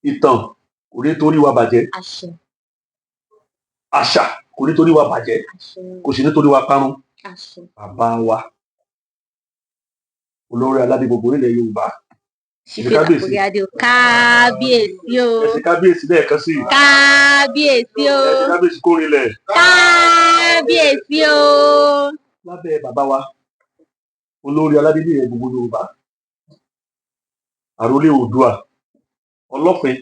Ìtàn kò ní torí wa bàjẹ́. Àṣẹ. Àṣà kò ní torí wa bàjẹ́. Àṣẹ. Kò sì ní torí wa parun. Àṣẹ. Bàbá wa, olórí aládé gbogbo nílẹ̀ Yorùbá. Ṣífẹ́. Kábíyèsí. Àkórí adé o, kábíyèsí o. Ẹ ṣe kábíyèsí lẹ́ẹ̀kan sí i. Kábíyèsí o. Ẹ ṣe kábíyèsí kó rinlẹ̀. Kábíyèsí o. Lábẹ́ bàbá wa, olórí aládé nílẹ̀ gbogbo Yorùbá, àrólé Oòduà, Ọlọ́fin,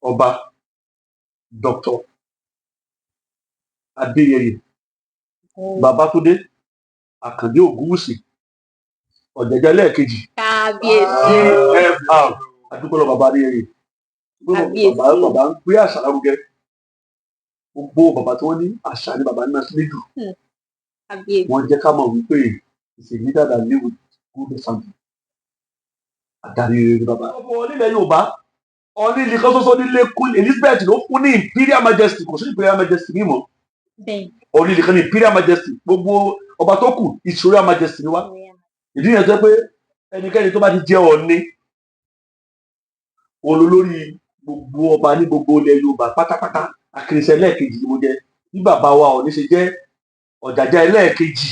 Ọba Dr. Adéyẹyè Babátúndé Àkàndé Ògúnwùsì, Ọ̀jẹ̀jẹ̀ lẹ́ẹ̀kejì. Kábíyèsí o. CFR, adúgbò bàbá Adéyẹyè. Kábíyèsí. Bàbá, bàbá ń gbé àṣà lárugẹ. Gbogbo bàbá tí wọ́n ní àṣà ní bàbá náà sílẹ̀ jù. Kábíyèsí. Wọ́n jẹ́ ká mọ̀ wípé is a leader that live with good example. Adarí rere ni bàbá. Ọmọ onílẹ̀ Yorùbá, Ọọ̀ni nìkan ṣoṣo nílé Queen Elizabeth ló fún ní Imperial Majesty. Kò sí Imperial Majesty mímọ́. Ọọ̀ni nìkan ní Imperial Majesty. Gbogbo ọba tó kù, His Royal Majesty ni wá. Ìdí yẹn tó jẹ́ pé ẹnikẹ́ni tó bá ti jẹ́ Ọọ̀ni, òun lolórí gbogbo ọba ní gbogbo ilẹ̀ Yorùbá pátápátá. Akérésẹ́ ẹlẹ́ẹ̀kejì ni mo jẹ́. Bí bàbá wa Ọọ̀ni ṣe jẹ́ Ọ̀jàjà ẹlẹ́ẹ̀kejì,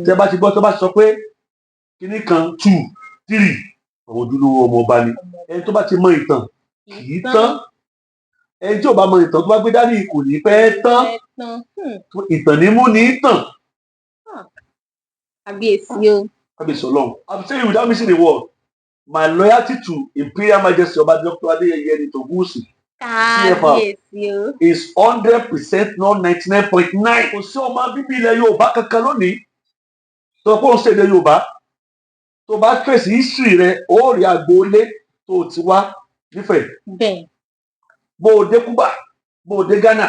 tẹ bá ti gbọ́ tó bá sọ pé kinní kan two three, àwọn ojúlówó ọmọ ọba ni. Ẹni tó bá ti mọ ìtàn kì í tán. Ẹni tí ò bá mọ ìtàn tó bá gbé dání kò ní pẹ́ tán. Fẹ́ tán. Ìtàn ní mú ní tàn. Kábíyèsí o. Kábíyèsí Ọlọ́run. I'm saying without missing a word, my loyalty to Imperial Majesty Ọba Dr. Adéyẹyè Ẹnìtàn Ògúnwùsì Kábíyèsí o. is 100%, not 99.9. Kò sí ọmọ bíbí ilẹ̀ Yorùbá kankan lónìí tó kó ń ṣèdè Yorùbá, tó bá trace history rẹ, ó rí agboolé tó ti wá nífẹ̀ẹ́. Bó o dé Cuba, bó o dé Ghana,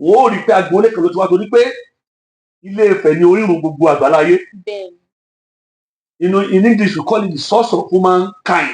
wọ́n ó rí pé agboolé kan ló ti wá, torí pé Ilé Ifẹ̀ ni orírun gbogbo àgbáláyé. In English, we call it the source of humankind.